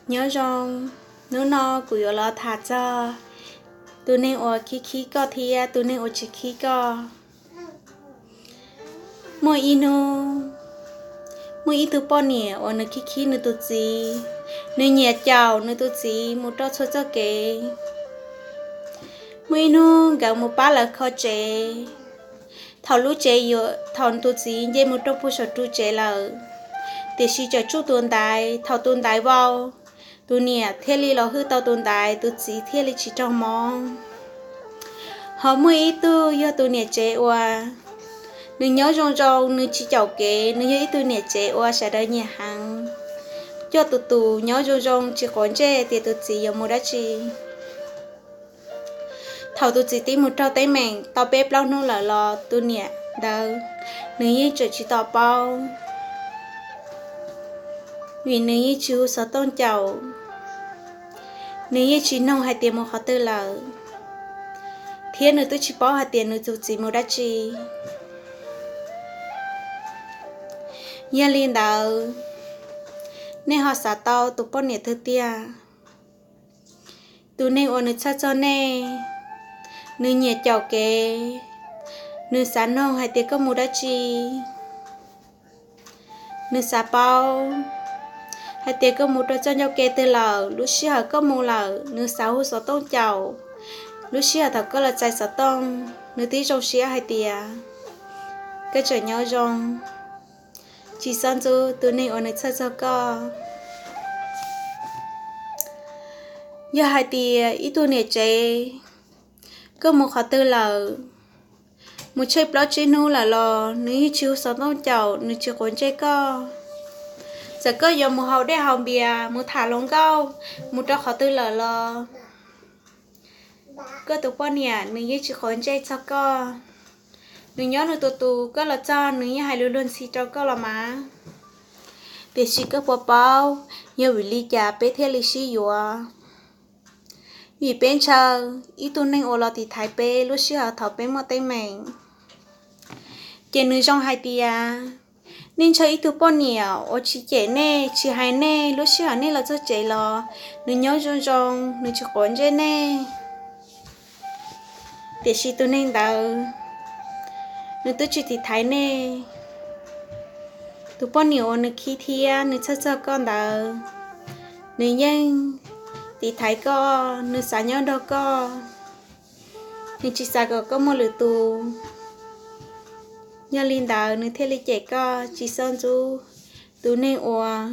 Nyob zoo, hnub no kuv yuav los tham txog tus neeg uas khib khib koj thiab tus neeg uas tsis khib koj. Muaj ib hnub, muaj ib tug poj niam uas nws khib khib nws tus txiv, nws nyiam caum nws tus txiv mus rau txhua txoj kev. Muaj ib hnub nkawd mus pab lawv kho tsev. Thaum lub tsev yuav, thaum tus txiv nce mus rau puag saum ru tsev lawm, tiam sis tseem tsuj tus ntaiv. Thaum tus ntaiv vau, tus niam thiaj li los hwj tau tus ntaiv, tus txiv thiaj li tsis raug mob. Ho muaj ib tug yog tus niam tsev uas nws nyob zoo zoo, nws tsis caum kev, nws yog ib tug niam tsev uas sawv daws nyiam heev, coj tus tus nyob zoo zoo tsis quav ntsej tias tus txiv yuav mus dab tsi. Thaum tus txiv twb mus raug teeb meem tau peb plaub hnub lawm los tus niam ntawd nws yeej tseem tsis tau paub, vim nws yeej tsis hu xov tooj caum, nws yeej tsis noog hais tias mus qhov twg lawm, thiab nws twb tsis paub hais tias nws tus txiv mus dab tsi. Yog li ntawd, nej ho xav tau tus poj niam twg tiag? Tus neeg uas nws txhawj txog nej, nws nyiam caum kev, nws xav noog hais tias koj mus dab tsi, nws xav paub hais tias koj mus rau txoj ncauj ke twg lawm, lub sij hawm koj mus lawm nws xav hu xov tooj caum, lub sij hawm thaum koj los txais xov tooj nws twb zoo siab hais tias koj tseem nyob zoo. Tsis txhob ntxub tus neeg uas nws txhawj txog koj. Yog hais tias ib tug niam tsev, koj mus qhov twg lawm, mus tsheej plaub tsib hnub lawm los nws yeej tsis hu xov tooj caum, nws tsis quav ntsej koj. Txawm koj yuav mus haus dej haus npias, mus tham hluas nkauj, mus rau qhov twg lawm los koj tus poj niam nws yeej tsis quav ntsej txog koj. Nws nyob nws tus tus, koj los txog nws yeej hais lus luag ntxhi rau koj los mas. Tiam sis koj puas paub yog vim li cas peb thiaj li sib yuav? Vim peb ntshaw ib tug neeg uas los tiv thaiv peb lub sij hawm thaum peb muaj teeb meem. Ces nws zoo hais tias nej ntshaw ib tug poj niam uas tsis cem nej, tsis hais nej, lub sij hawm nej los txog tsev los nws nyob zoo zoo, nws tsis quav ntsej nej. Tiam sis tus neeg ntawd nws twb tsis tiv thaiv nej. Tus poj niam uas nws khib thiab nws txhawj txog koj ntawd, nws yeej tiv thaiv koj, nws xav nyob nrog koj, nws tsis xav kom koj muaj lwm tus. Yog li ntawd nws thiaj li cem koj. Tsis txhob ntxub tus neeg uas